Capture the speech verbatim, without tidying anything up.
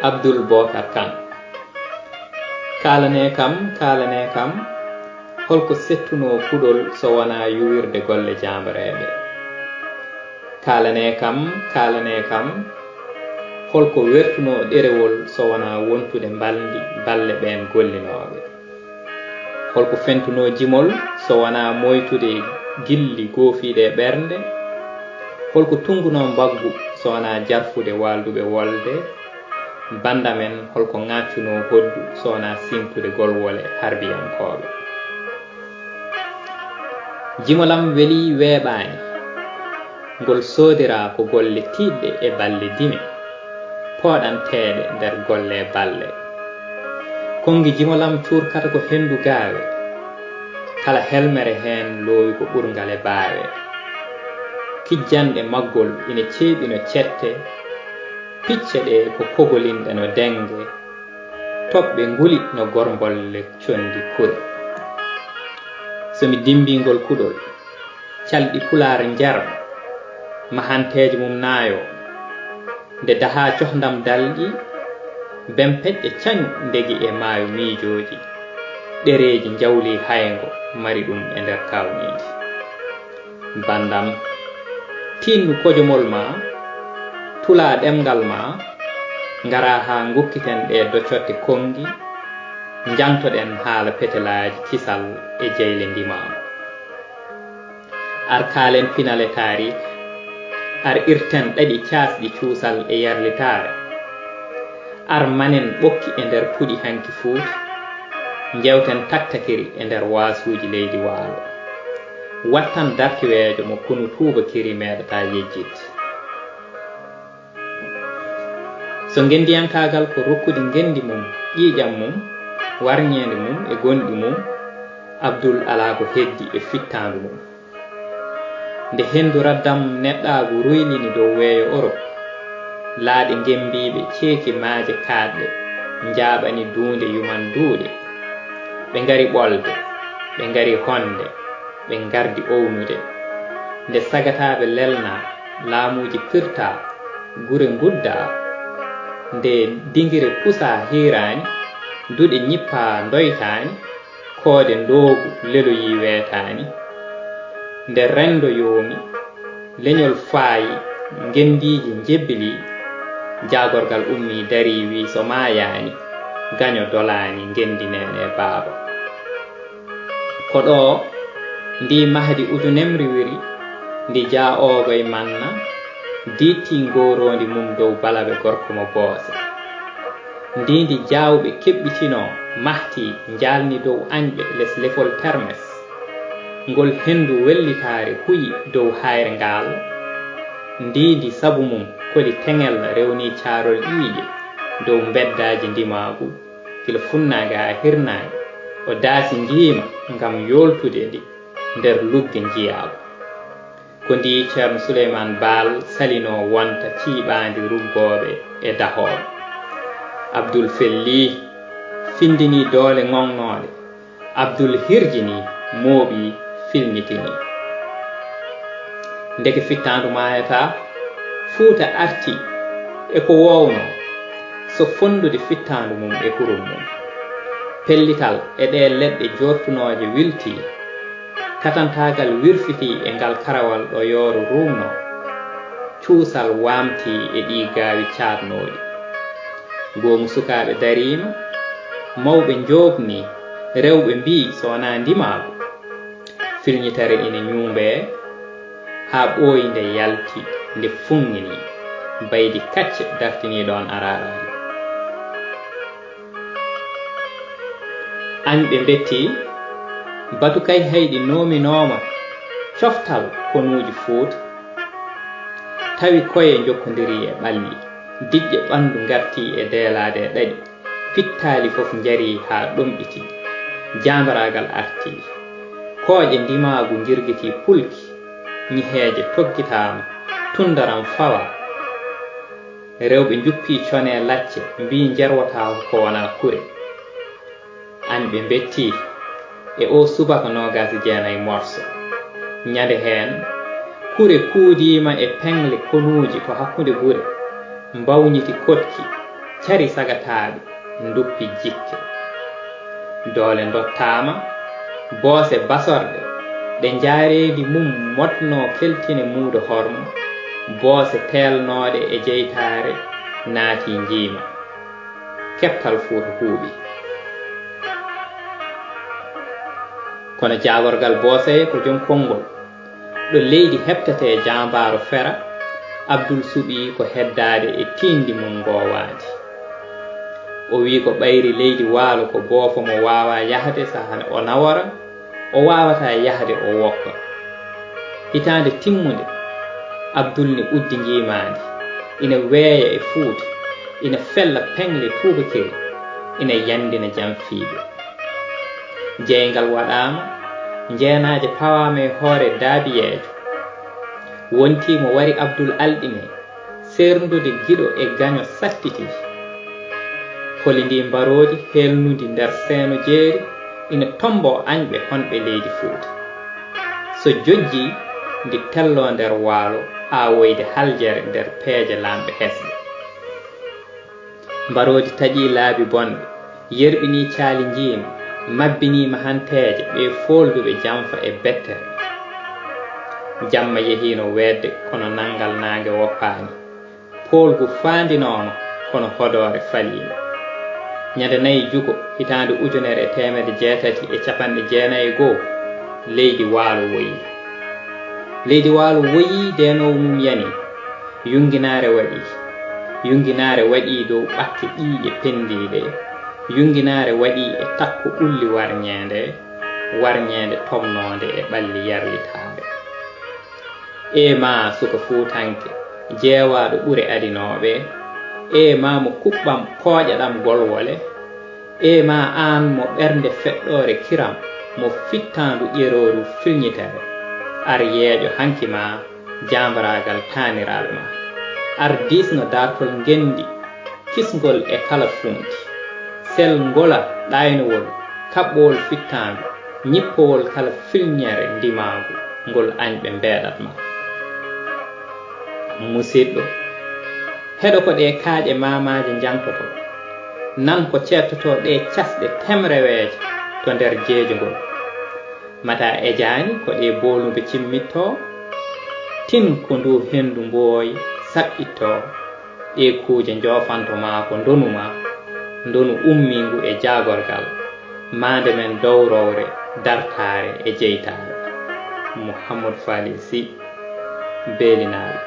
Abdul Bookar Kan. Kaalanee kam, kaalanee kam, holko settunoo kuɗol so wonaa yuwirde golle jaambareeɓe? Kaalanee kam, kaalanee kam, holko wertunoo ɗerewol so wonaa wontude mbalndi balle ɓeen gollinooɓe? Holko fentunoo jimol so wonaa moytude gilli goofiiɗe e ɓernde? Holko tunngunoo mbaggu so wonaa jarfude waalduɓe wolde? Bannda men, holko ŋaaccunoo hoddu so wonaa siimtude golwole harbiyankooɓe? Jimol am welii, weeɓaani. Ngol soodiraa ko golle tiiɗɗe e balle dime, pooɗanteeɗe nder golle e balle. Konngi jimol am cuurkata ko henndu gaawe, kala helmere heen loowi ko ɓurngal e baawe. Kijjanɗe maggol ine ceeɓi no cette, picce ɗe ko pogolinɗe no dennge, toɓɓe nguli no gormbolle conndi kure. So mi dimmbii ngol kuɗol, calɗi Pulaar njarma, mahanteeje mum naayoo. Nde dahaa cohndam dalɗi, bempeƴƴe cañu ndegi e maayo miijooji, ɗereeji njawlii hayngo mari ɗum e nder kaawniiji. Banndam, tiinnu kojomol maa, tulaa ɗemngal maa, ngaraa haa ngokkiten ɗee docotte konngi, njaŋtoɗen haala petelaaji kisal e jeyle ndimaagu. Ar kaalen pinal e taariik, ar irten ɗaɗi caasɗi cuusal e yarlitaare. Ar manen ɓokki e nder puɗi hanki Fuuta, njewten taktakiri e nder waasuuji leydi Waalo. Wattan dartiweejo mo kunu tuubakiri meeɗataa yejjit. So ngenndiyankaagal ko rokkude ngenndi mum, ƴiiƴam mum, warñeende mum e gonɗi mum, Abdul alaa ko heddi e fittaandu mum. Nde henndu raddam neɗɗaagu ruylini dow weeyo Orop, laaɗe ngemmbiiɓe ceeki maaje kaaɗɗe, njaaɓani duunde yuman duuɗe. Ɓe ngari ɓolde, ɓe ngari honde, ɓe ngardi ownude. Nde sagataaɓe lelnaa, laamuuji pirtaa, gure nguddaa, nde dingire pusaa hiiraani, duɗe ñippaa ndoytaani, koode ndoogu leloyii weetaani. Nde renndo yoomi, leñol faayi, ngenndiiji njebbilii, jaagorgal ummii darii wii so maayaani, gaño dolaani ngenndi neene baaba. Ko ɗoo ndi mahdi ujunemri wiri, ndi jaa oogoy manna, diitti ngooroondi mum dow balaɓe gorko mo boose. Ndi ndi jaawɓe keɓɓitinoo, mahti, njaalni dow añɓe les lefol termes. Ngol henndu wellitaare huyi dow hayre ngaal. Ndi ndi sabu mum koli teŋel rewni caarol ƴiiƴe dow mbeddaaji ndimaagu, gila funnaange haa hirnaange, o daasi njiima ngam yooltude ndi nder lugge njiyaagu. Ko ndi Ceerno Suleymaan Baal salinoo wonta ciiɓaandi ruggooɓe e dahooɓe. Abdul fellii, findinii doole ŋoŋnooɗe. Abdul hirjinii, mooɓii, filñitinii. Ndeke fittaandu maayataa, Fuuta artii e ko woownoo, so fonndude fittaandu mum e hurum mum. Pellital e ɗee leɗɗe joortunooje wiltii, katantaagal wirfitii e ngal karawal ɗo yooro ruumnoo, cuusal waamtii e ɗii gaawi caatnooɗi. Goomu sukaaɓe dariima, mawɓe njooɓnii, rewɓe mbii so wonaa ndimaagu. Filñitere ine ñuumbee, haa ɓooyi nde yalti, nde fuŋŋinii, baydi kacce dartinii ɗoon araaraani. Añɓe mbettii, batu kay hayɗi noominooma coftal konuuji Fuuta. Tawi koye njokkondirii e ɓalli, diƴƴe ɓanndu ngartii e deelaade e ɗaɗi, pittaali fof njarii haa ɗomɗitii, jaambaraagal artii. Kooƴe ndimaagu njirgitii pulki, ñiheeje toggitaama, tunndaram fawaa. Rewɓe njuppii cone lacce, mbii njerwataa ko wonaa kure. Añɓe mbettii e oo subaka noogaas e jeenayi morso. Ñande heen, kure kuudiima e peŋle konuuji to hakkunde gure, mbawñiti koɗki, cari sagataaɓe, nduppi jikke. Doole ndottaama, boose basorɗe, ɗe njaareendi mum moɗnoo keltine muudo hormo, boose teelnooɗe e jeytaare naati njiima. Keptal Fuuta huuɓi. Kono jaagorgal Booseye ko jom konngol. Ɗo leydi heɓtetee jaambaaro fera, Abdul suɓii ko heddaade e tiiɗndi mum ngoowaandi. O wiyi ko ɓayri leydi waalo ko boofo mo waawaa yahde sahaa o nawora, o waawataa yahde o woppa. Hitaande timmunde, Abdul ne uddi njiimaandi, ina weeya e Fuuta, ina fella peŋle tuubakiri, ina yanndina jamfiiɓe. Jeeyngal waɗaama, njeenaaje pawaama e hoore daabiyeejo. Wontii mo wari Abdul Alɗine, seerndude giɗo e gaño sattiti. Holi ndi mbaroodi heelnundi nder seeno jeeri, ina tombo añɓe honɓe leydi Fuuta. So jojjii, ndi telloo nder waalo, aawoyde haljere nder peeje laamɓe hesɓe. Mbaroodi taƴii laabi bonɓe, yerɓinii caali njiimi, mabbinii mahanteeje ɓe foolduɓe jamfa e bettere. Jamma yehiino weetde, kono nanngal naange woppaani. Poolgu faandinooma, kono hodoore faliima. Ñande nayi juko, hitaande ujunere e teemedde jeetati e capanɗe jeenayi e goo, leydi waalo woyii. Leydi waalo woyii, deenoowo mum yanii. Yunginaare waɗii. Yunginaare waɗii dow ɓakke ƴiiƴe penndiiɗe. Yunginaare waɗii e takko ɓulli warñeende, warñeende tomnoonde e ɓalli yarlitaare. Ee maa suka fuutanke, jeewaaɗo ɓure adinooɓe, ee maa mo kuɓɓam pooƴaɗam golwole, ee maa aan mo ɓernde feɗɗoore kiram, mo fittaandu ƴerooru filñitere, ar yeeƴo hanki maa jaambaraagal taaniraaɓe maa. Ar diisno daartol ngenndi, kisngol e kala fuunti. Sel ngola ɗaaynowol, kaɓɓowol fittaandu, ñippowol kala filñere ndimaagu, ngol añɓe mbeeɗat maa. Musiɗɗo, heɗo ko ɗee kaaƴe maamaaje njaŋtotoo, nan ko ceedtotoo ɗee casɗe temreweeje to nder jeejo ngol. Mata ejaani ko ɗee boolumbe cimmittoo, tin ko ndu henndu mbooy saɓɓittoo, ɗee kuuje njoofanto maa ko ndonu maa, ndonu ummiingu e jaagorgal, maande men dowrowre, dartaare e jeytaare. Muhammadu Faali Sih, Beelinaaɓe.